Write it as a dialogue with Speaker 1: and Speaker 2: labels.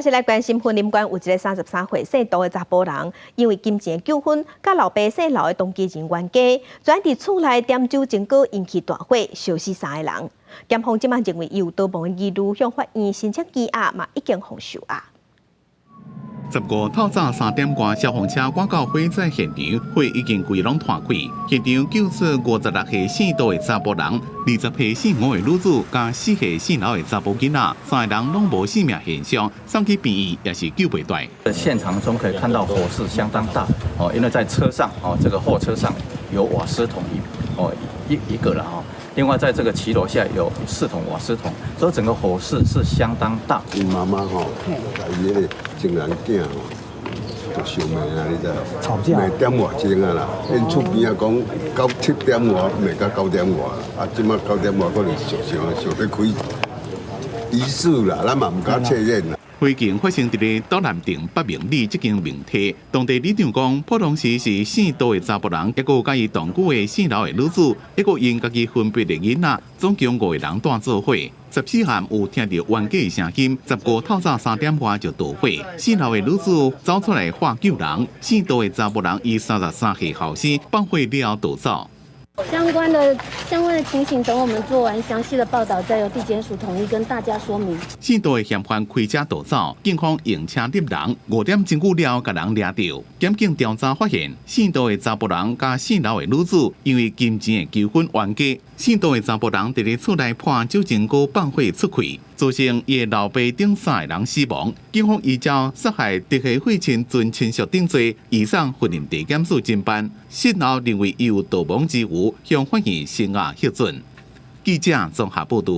Speaker 1: 是來關心雲林縣有一个33歲姓杜的查埔人，因為金錢糾紛，佮老爸姓劉的同居人冤家，昨佇厝內點酒精膏引起大火，燒死三个人。檢方這馬認為伊有逃亡的疑慮，向法院申請羈押，嘛已經予受押。
Speaker 2: 15透早3點外，消防車趕到火災現場，火已經規攏拖開。現場救出56歲姓杜的查埔人，20歲姓吳的女子，佮4歲姓劉的查埔囡仔，三個人攏無性命現象，送去病院也是救袂斷。
Speaker 3: 現場中可以看到火勢相當大，哦，因為在車上，哦，這個貨車上有瓦斯桶一，哦，一個了哈。另外，在這個騎樓下有四桶瓦斯桶，所以整個火勢是相當大。
Speaker 4: 𪜶媽媽吼，伊彼个情人囝吼，就相罵啊，你知無？罵點外鐘啊啦，𪜶厝邊仔講到7點外，罵到9點外，啊，這馬九點外可能燒燒燒欲開疑似啦，咱嘛毋敢確認啦。
Speaker 2: 火警發生佇咧斗南鎮北明里這間民宅，當地里長講，破當時是姓杜的查埔人，抑閣佮伊同居的姓劉的女子，抑閣𪜶家己分別的囡仔，總共五個人蹛做伙。14暗有聽著冤家的聲音，15透早3點外就著火。姓劉的女子走出來喊救人，姓杜的查埔人伊33歲後生放火了後逃走。
Speaker 5: 相關的情形，等我們做完詳細的報道，再由地檢署統一跟大家說明。
Speaker 2: 姓杜的嫌犯開車逃走，警方用車獵人，5點鐘久了，共人掠著。檢警調查發現，姓杜的查埔人佮姓劉的女子因為金錢的糾紛冤家。姓杜的查埔人佇咧厝內潑酒精膏放火出氣，造成伊的老爸等三個人死亡。警方依照殺害直系血親準親屬等罪，移送雲林地檢署偵辦。訊後認為伊有逃亡之虞，向法院聲押核准。記者綜合報導。